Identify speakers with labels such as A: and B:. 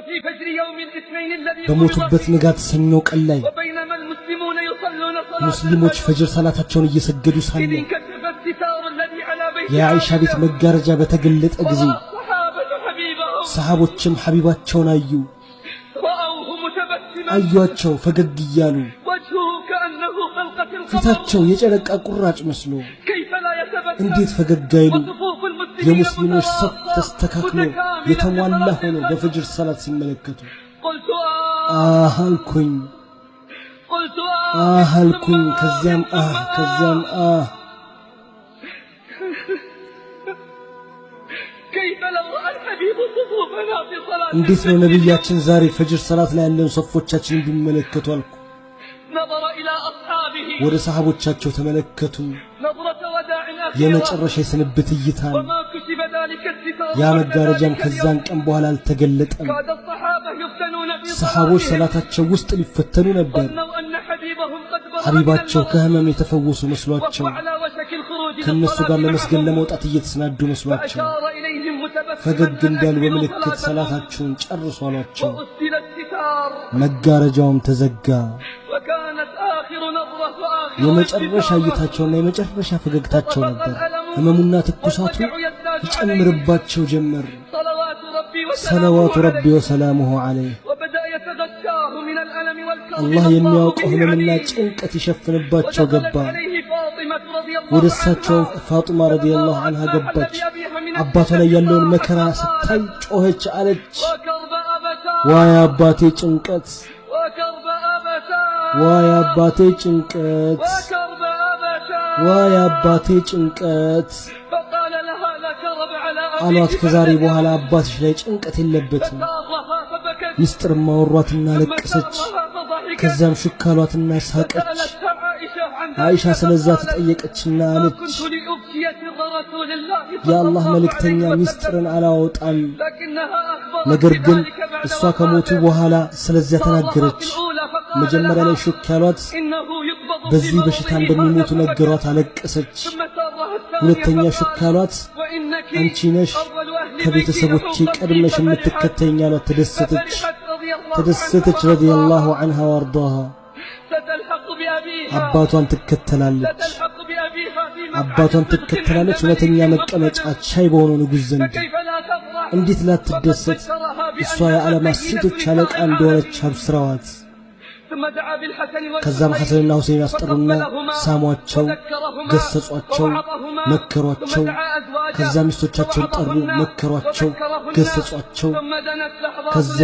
A: وفي فجر يوم الاثنين الذي قبض
B: በሞቱበት
A: فيه
B: ንጋት ሰኞ ቀን ላይ
A: وبينما المسلمون يصلون صلاة
B: ሙስሊሞች
A: الفجر
B: ፈጅር ሰላታቸውን እየሰገዱ
A: إذ
B: ሳለ
A: انكشف الستار الذي على بيت
B: የአይሻ ቤት
A: عائشة
B: መጋረጃ በተገለጠ ጊዜ
A: ورأى الصحابة حبيبهم
B: ሰሃቦችም ሐቢባቸውን አዩ።
A: رأوه متبسما
B: አዩአቸው ፈገግ እያሉ
A: وجهه كأنه حلقة القمر
B: ፊታቸው የጨረቃ ቁራጭ መስሎ
A: كيف لا يتبسم
B: እንዴት ፈገግ አይሉ?
A: وصفوف المسلمين
B: የሙስሊሞች ሰፍ
A: متراصة
B: ተስተካክሎ
A: متكاملة
B: የተሟላ
A: لصلاة
B: ሆኖ
A: الفجر
B: በፈጅር ሰላት ሲመለከቱ
A: قلت آه
B: አህ አልኩኝ፣
A: قلت آه
B: አህ
A: ثم
B: አልኩኝ፣
A: آه
B: ከዚያም
A: ثم
B: አህ፣
A: آه
B: ከዚያም አህ።
A: كيف لو رأى الحبيب صفوفنا في صلاة
B: እንዴት ነው
A: الفجر اليوم
B: ነቢያችን ዛሬ ፈጅር ሰላት ላይ ያለን ሰፎቻችንን ቢመለከቱ አልኩ።
A: نظر إلى أصحابه
B: ወደ ሰሃቦቻቸው ተመለከቱ።
A: نظرة وداع أخيرة
B: የመጨረሻ የስንብት እይታን።
A: وما كشف ذلك الستار
B: ያ
A: بعد
B: መጋረጃም
A: ذلك
B: ከዛን
A: اليوم
B: ቀን በኋላ አልተገለጠም።
A: كاد الصحابة يفتنون في
B: ሰሃቦች
A: صلاتهم
B: ሰላታቸው ውስጥ ሊፈተኑ ነበር።
A: ظنوا أن حبيبهم قد برأ من
B: ሐቢባቸው
A: المرض
B: ከህመም የተፈወሱ መስሏቸው
A: وهو على وشك الخروج
B: ከእነሱ
A: للصلاة
B: ጋር ለመስገድ
A: معهم
B: ለመውጣት እየተሰናዱ መስሏቸው
A: فأشار إليهم متبسما
B: ፈገግ
A: أن
B: እንዳሉ
A: أكملوا
B: በምልክት
A: صلاتكم
B: ሰላታችሁን ጨርሱ አሏቸው።
A: وأسدل الستار
B: መጋረጃውም ተዘጋ።
A: وكانت آخر نظرة وآخر
B: የመጨረሻ
A: ابتسامة
B: እይታቸውና የመጨረሻ ፈገግታቸው
A: وطفق
B: ነበር።
A: الألم
B: ህመሙና ትኩሳቱ
A: والوجع يزداد عليهم
B: ይጨምርባቸው ጀመር።
A: صلوات ربي وسلامه
B: ሰለዋቱ ረቢ
A: عليه
B: ወሰላሙሁ ዐለይህ።
A: وبدأ يتغشاه من الألم والكرب
B: አላህ
A: ما الله
B: የሚያውቀው
A: به
B: ህመምና
A: عليم
B: ጭንቀት ይሸፍንባቸው
A: ودخلت
B: ገባ።
A: عليه فاطمة رضي
B: ወደ
A: الله
B: እሳቸው
A: عنها
B: ፋጡማ ረዲየላሁ
A: فلما
B: ዐንሃ
A: رأت ما حل
B: ገባች።
A: بأبيها من
B: አባቷ ላይ
A: الشدة
B: ያለውን
A: صاحت
B: መከራ ስታይ
A: وقالت
B: ጮኸች፣ አለች
A: وكرب
B: ዋይ
A: أبتاه
B: አባቴ ጭንቀት፣
A: وكرب
B: ዋይ
A: أبتاه
B: አባቴ ጭንቀት፣
A: وكرب
B: ዋይ
A: أبتاه
B: አባቴ ጭንቀት
A: فقال لها لا كرب على
B: አሏት።
A: أبيك بعد
B: ከዛሬ በኋላ
A: اليوم
B: አባትሽ ላይ ጭንቀት የለበትም።
A: فسارها فبكت
B: ምስጢር ማወሯትና
A: ثم
B: ለቀሰች።
A: سارها فضحكت
B: ከዚያም ሹክ አሏትና ሳቀች።
A: فسألتها عائشة عن
B: አይሻ
A: ذلك
B: ስለዛ
A: فقالت
B: ተጠየቀችና
A: ما
B: አለች
A: كنت لأفشي سر رسول الله صلى
B: የአላህ
A: الله
B: መልእክተኛ
A: عليه وسلم
B: ምስጢርን አላወጣም።
A: لكنها أخبرت
B: ነገር ግን
A: بذلك بعد
B: እሷ ከሞቱ
A: وفاته
B: በኋላ ስለዚያ
A: سارها في
B: ተናገረች።
A: الأولى فقال
B: መጀመሪያ
A: لها
B: ላይ ሹክ ያሏት
A: إنه يقبض في
B: በዚህ በሽታ
A: مرضه
B: እንደሚሞቱ
A: هذا فبكت
B: ነገሯት፣ አለቀሰች።
A: ثم سارها الثانية
B: ሁለተኛ ሹክ
A: فقال
B: ያሏት
A: وإنك
B: አንቺ ነሽ
A: أول أهل بيتي
B: ከቤተሰቦቼ
A: لحوقا بي
B: ቀድመሽ
A: ففرحت
B: የምትከተይኝ አሏት። ተደሰተች
A: ففرحت رضي الله عنها
B: ተደሰተች ረዲየላሁ
A: وأرضاها
B: ዐንሃ ወአርዳሃ።
A: ستلحق بأبيها
B: አባቷን ትከተላለች
A: ستلحق بأبيها في مقعد
B: አባቷን
A: صدق عند
B: ትከተላለች እውነተኛ
A: مليك
B: መቀመጫ
A: مقتدر
B: ቻይ በሆነው ንጉሥ ዘንድ።
A: فكيف لا تفرح
B: እንዴት
A: وقد
B: ላትደሰት?
A: بشرها
B: እሷ
A: بأنها
B: የዓለማት
A: سيدة
B: ሴቶች
A: نساء
B: አለቃ እንደሆነች
A: العالمين
B: አብስረዋት።
A: ثم دعا بالحسن
B: ከዛም
A: والحسين
B: ሐሰንና ሁሴን አስጠሩና
A: فقبلهما
B: ሳሟቸው፣
A: وذكرهما
B: ገሰጿቸው፣
A: ووعظهما ثم
B: መከሯቸው።
A: دعا أزواجه
B: ከዛ ሚስቶቻቸውን ጠሩ፣
A: فوعظهن
B: መከሯቸው፣
A: وذكرهن
B: ገሰጿቸው።
A: ثم دنت لحظات
B: ከዚያ